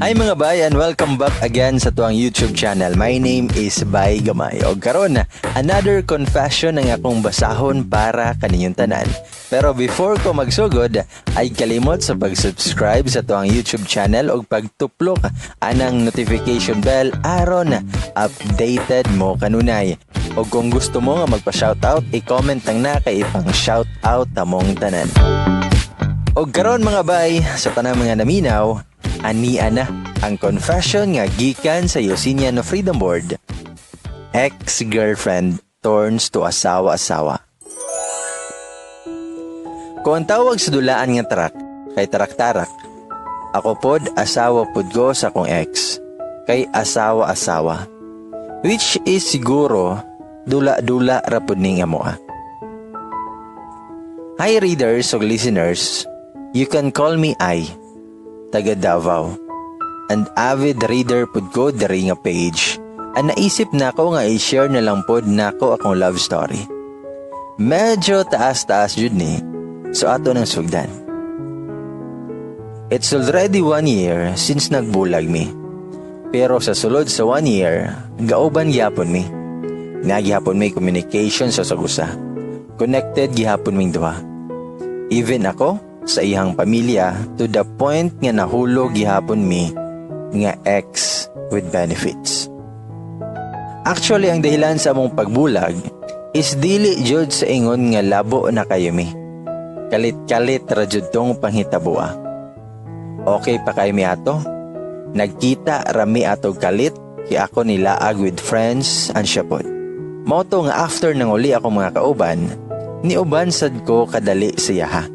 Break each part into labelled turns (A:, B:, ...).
A: Hi, mga bay, and welcome back again sa atuang YouTube channel. My name is Bay Gamay. Og karon, another confession ang akong basahon para kaninyong tanan. Pero before ko magsugod, ay kalimot sa pag-subscribe sa atuang YouTube channel og pagtuplok anang notification bell aron updated mo kanunay. Og kung gusto mo nga magpa-shoutout, i-comment lang na kay ipang shoutout among tanan. Og karon, mga bay, sa tanang mga naminaw, ania na ang confession nga gikan sa Yosiniano Freedom Board. Ex-girlfriend turns to asawa-asawa. Kung ang tawag sa dulaan nga tarak kay tarak-tarak, ako pod asawa pod ko sa akong ex, kay asawa-asawa. Which is siguro dula-dula ra pod ning amoa. Hi, readers og listeners, you can call me I, taga Davao. And avid reader pud ko diri nga page. Ang naisip nako nga i-share na lang pod nako akong love story. Medyo taas-taas jud ni, so ato nang sugdan. It's already one year since nagbulag mi. Pero sa sulod sa one year, gauban gihapon mi. Naa gihapon mi communication sa usag-usa. Connected gihapon ming duha. Even ako, sa iyang pamilya, to the point nga nahulog gihapon mi nga ex with benefits. Actually, ang dahilan sa among pagbulag is dili jud sa ingon nga labo na kayo mi. Kalit-kalit ra jud tong panghitaboa. Okay pa kay mi ato? Nagkita rami atog kalit kay ako nilaag with friends and siya pod. Mao to nga after nang uli ako mga kauban, niuban sad ko kadali siya ha.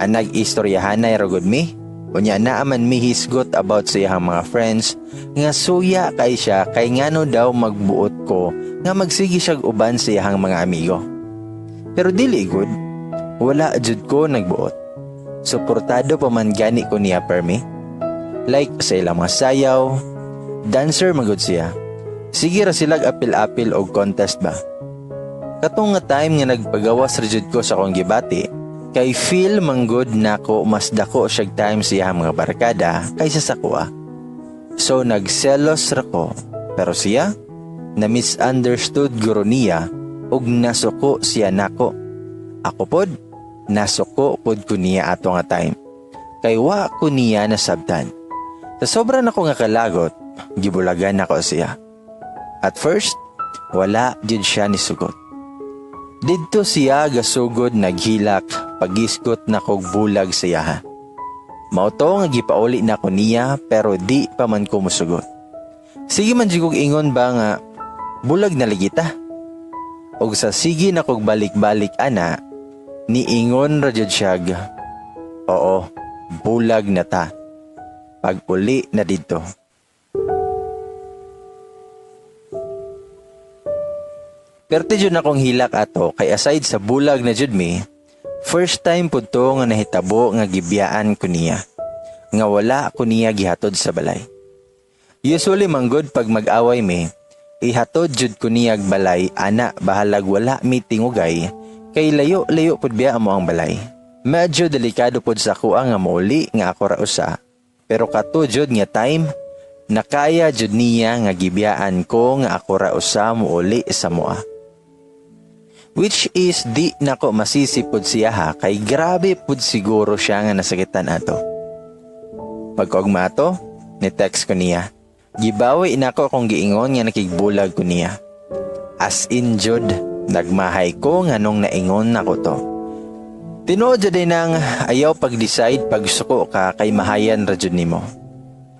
A: Ang nag-istoryahanay ra gud mi, unya naa man mi hisgot about sa iyang mga friends nga suya kay siya kay ngano daw magbuot ko nga magsige siya uban sa iyang mga amigo. Pero dili gud, wala jud ko nagbuot. Suportado pa man gani ko niya permi. Like sa ilang mga sayaw, dancer magud siya. Sige ra silag apil-apil og contest ba. Katong nga time nga nagpagawas ra jud ko sa akong gibati, kay feel manggod nako mas dako siyag time sa iyang mga barkada kaysa sa kuha. So nagselos ra ko, pero siya na misunderstood guro niya ug nasuko siya nako. Ako pod, nasuko pod ko niya ato nga time. Kay wa ko niya nasabtan. Sa sobra nako nga kalagot, gibulagan nako siya. At first, wala jud siya nisugot. Didto siya gasugod naghilak pagisgot na kog bulag siya ha. Mao to nga gipauli na ko niya pero di pa man ko musugot. Sige man jud kog ingon ba nga bulag na lagi ta. Og sa sige na kog balik-balik ana, niingon ra jud siyag, "Oo, bulag na ta." Pag-uli na didto. Perti jud akong hilak ato kay aside sa bulag na jud mi, first time pud to nga nahitabo nga gibiyaan ko niya. Nga wala ko niya gihatod sa balay. Usually manggod pag mag-away mi, ihatod jud ko niyag balay ana bahalag wala mi tingugay kay layo-layo pud biya amo ang balay. Medyo delikado pud sa kuha nga mouli nga ako ra usa. Pero kato jud nga time, nakaya jud niya nga gibiyaan ko nga ako ra usa mouli sa moa. Which is di nako masisi pud siya ha kay grabe pud siguro siya nga nasakitan ato. Pagkaugma ato, ni text ko niya. Gibawi nako akong giingon nga nakigbulag ko niya. As in jud, nagmahay ko nga nung naingon nako to. Tinuod jud din ang ayaw pag-decide pag suko ka kay mahayan ra jud nimo.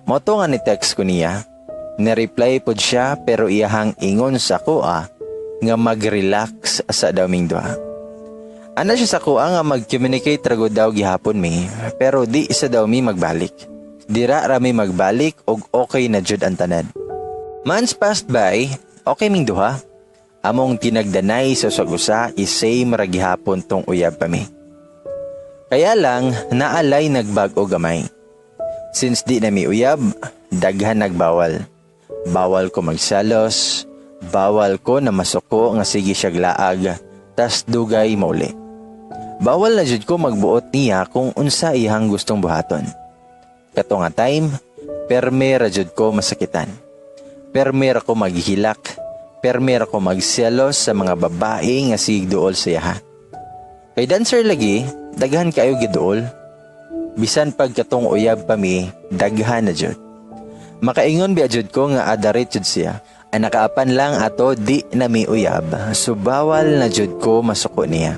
A: Mao to nga ni text ko niya. Ni-reply pod siya pero iyahang ingon sa kuha nga mag-relax sa daming duha. Ana siya sa kuha nga mag-communicate ra gud daw gihapon mi pero di sa daw mi magbalik. Dira ra mi magbalik og okay na jud ang tanan. Months passed by, okay ming duha. Among tinagdanay sa usag-usa is same ra gihapon tong uyab pa mi. Kaya lang naalay nagbag-o gamay. Since di na mi uyab, daghan nagbawal. Bawal ko magselos, bawal ko na masuko nga sige siyag laag, tas dugay mauli. Bawal na jud ko magbuot niya kung unsa iyang gustong buhaton. Kato nga time, Perme ra jud ko masakitan. Perme ra ko maghilak. Perme ra ko magselos sa mga babae nga sige duol sa iyaha. Kay dancer lagi, daghan kaayo giduol. Bisan pag katong uyab pa mi, daghan na jud. Makaingon biya jud ko nga adarit jud siya. Ang nakaapan lang ato di na mi uyab, so bawal na jud ko masuko niya.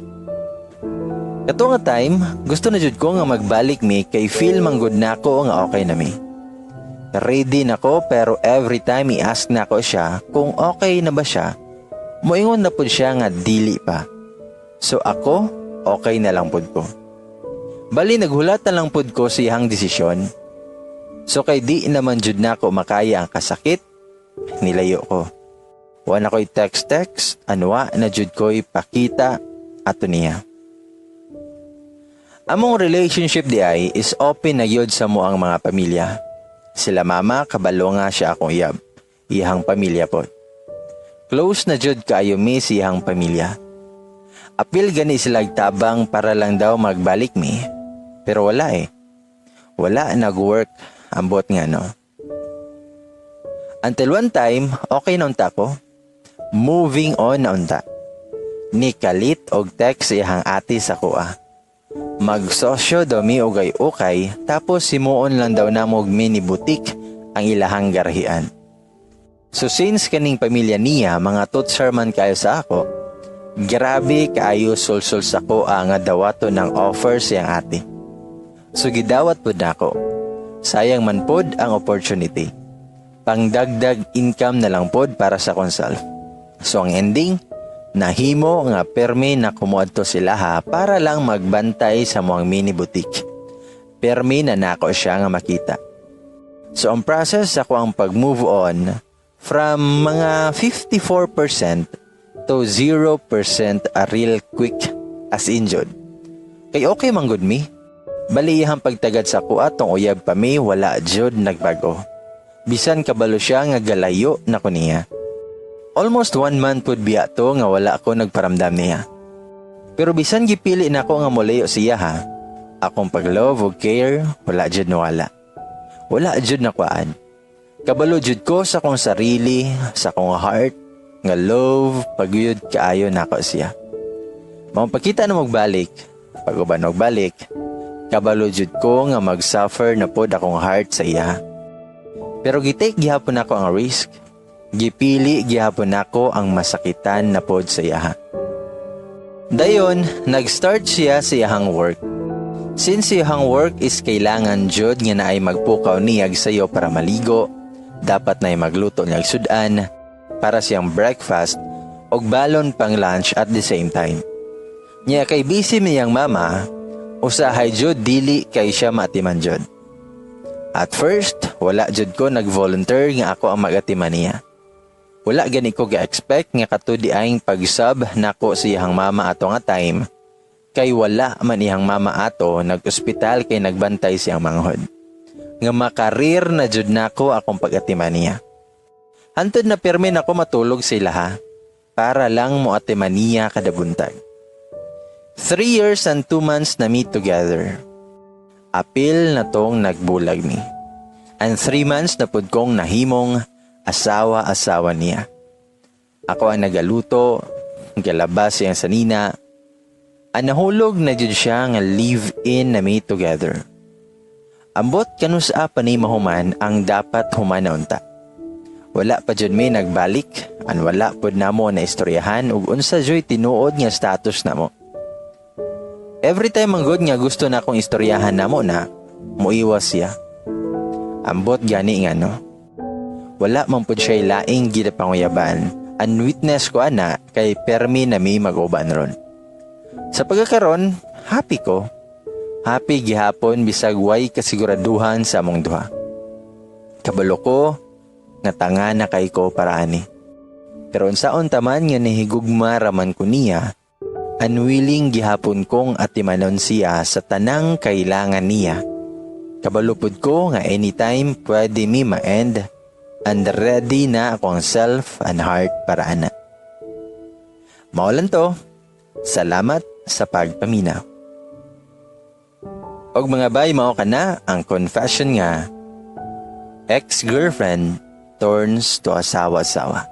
A: Kato nga time, gusto na jud ko nga magbalik mi kay feel man gud nako nga okay na mi. Ready na ko, pero every time i-ask nako siya kung okay na ba siya, moingon na pud siya nga dili pa. So ako, okay na lang pud ko. Bali naghulat na lang pud ko sa iyang desisyon. So kay di naman jud nako makaya ang kasakit, nilayo ko. Wa na ko'y text-text, anwa na jud ko'y pakita ato niya. Among relationship di ay is open na gyud sa among mga pamilya. Sila mama kabalo nga siya akong uyab, iyang pamilya pod. Close na jud kaayo mi sa iyang pamilya. Apil gani sila tabang para lang daw magbalik mi. Pero wala eh. Wala nag-work, ambot nga no. Until one time, okay na unta ko. Moving on na unta. Ni kalit og text iyang ate sa akoa. Magsosyo daw mi og ukay, tapos himuon lang daw namo og mini boutique ang ilahang garahian. So since kaning pamilya niya mga tutsar man kayo sa ako, grabe kaayo sulsul sa ko nga dawato ng offer siyang ate. So gidawat pud nako. Sayang man pod ang opportunity. Pangdagdag income na lang pod para sa akong self. So ang ending, nahimo nga permi na kumuadto sila ha para lang magbantay sa among mini boutique. Permi na nako siya nga makita. So ang process ako ang pag-move on from mga 54% to 0% a real quick, as in jud. Kay okay man gud mi. Bali iyang pagtagad sa kuha tong uyab pa mi, wala jud nagbago. Bisan kabalo siya nga galayo na ko niya. Almost one month pud biya to nga wala ko nagparamdam niya. Pero bisan gipili nako nga molayo siya ha, akong pag-love ug care wala jud nawala. Wala jud nakuan. Kabalo jud ko sa akong sarili, sa akong heart, nga love pagyud kaayo nako siya. Mao pagkita na magbalik, pag-uban magbalik, kabalo jud ko nga mag-suffer na pod akong heart sa iya. Pero gi-take gihapon nako ang risk. Gipili gihapon nako ang masakitan na pod sa iya. Dayon, nag-start siya sa iyahang work. Since iyahang work is kailangan jud nga naay magpukaw niyag sayo para maligo, dapat naay magluto niyag sudan para siyang breakfast og balon pang lunch at the same time. Nya kay busy miyang mama, usahay jud dili kay siya maatiman jud. At first, wala jud ko nag-volunteer nga ako ang mag-atiman niya. Wala gani ko ga-expect nga kato diayng pag-sub nako sa iyang mama ato nga time, kay wala man iyang mama ato, nag-ospital kay nagbantay siyang manghod. Nga makarir na jud nako akong pag-atiman niya. Hantod na pirmi nako matulog sila ha, para lang mo atiman niya kada buntag. 3 years and 2 months na mi together. Apil na tong nagbulag mi. And 3 months na pud kong nahimong asawa-asawa niya. Ako ang nagaluto, galabas siyang sanina. Ang nahulog na jud siya nga live-in na mi together. Ambot kanusa pa ni mahuman ang dapat human na unta. Wala pa jud mi nagbalik, an wala pud namo na istoryahan ug unsa juy tinuod nga status namo. Every time man gud nga gusto na akong istoryahan namo na, muiwas siya. Ambot gani nga no. Wala man pud siya laing ginapanguyaban. Ang witness ko ana kay permi na mi mag-uban ron. Sa pagkakaron, happy ko. Happy gihapon bisag way kasiguraduhan sa among duha. Kabalo ko nga tanga na kay ko para ani. Pero unsaon taman nga nihigugma raman ko niya, unwilling gihapon kong atimanon siya sa tanang kailangan niya. Kabalo pud ko nga anytime pwede mi ma-end and ready na ako ang self and heart para ana. Mao lang to. Salamat sa pagpaminaw. Og mga bay, mao kana ang confession nga Ex-girlfriend turns to asawa-asawa.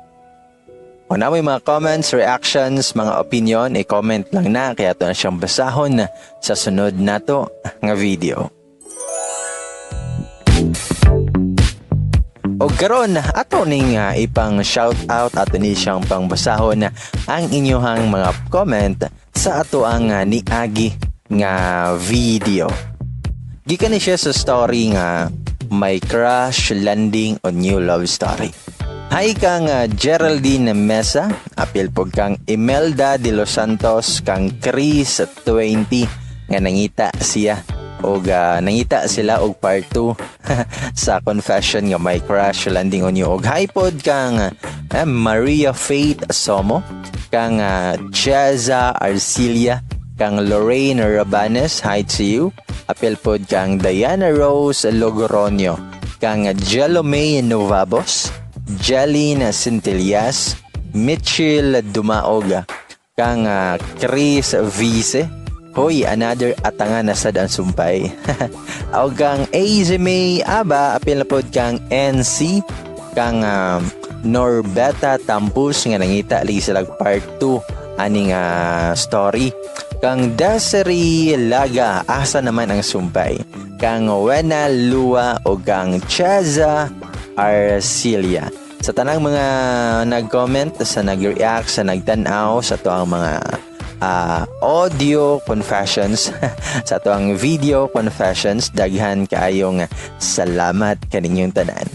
A: Kung naa moy mga comments, reactions, mga opinion, i-comment lang na kay ato na siyang basahon sa sunod nato nga video. O karon ato ning ipang shout out, ato ni siyang pangbasahon ang inyuhang mga comment sa ato ang niagi nga video. Gikan ni siya sa story nga "My Crush Landing on New Love Story." Hi kang Geraldine Mesa, apil pod kang Imelda de los Santos, kang Chris 20 nga nangita siya og nangita sila og part 2 sa confession nga "My Crush Landing on You." Og hi pod kang Maria Faith Somo, kang Cheza Arcilia, kang Lorraine Rabanes, hi to you. Apil pod kang Diana Rose Logoronio, kang Jelomay Novabos, Jeline Centillas, Mitchell Dumaog, kang Chris Vice. Hoy, another atanga na sad ang sumpay. O kang AZ May Aba, apil na pod kang NC, kang Norbeta Tampus nga nangita lagi sila part 2 aning story. Kang Desiree Laga, asa naman ang sumpay. Kang Wena Lua o kang Chaza Arcilia. Sa tanang mga nag-comment, sa nag-react, sa nagtan-aw sa ato ang mga audio confessions, sa ato ang video confessions, daghan kaayong salamat kaninyong tanan.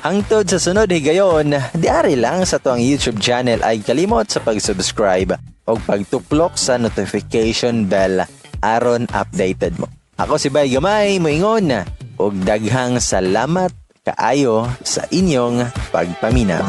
A: Hangtod sa sunod higayon, diari lang sa ato ang YouTube channel, ay kalimot sa pag-subscribe o pagtuplok sa notification bell aron updated mo. Ako si Bay Gamay, moingon og daghang salamat kaayo sa inyong pagpaminaw.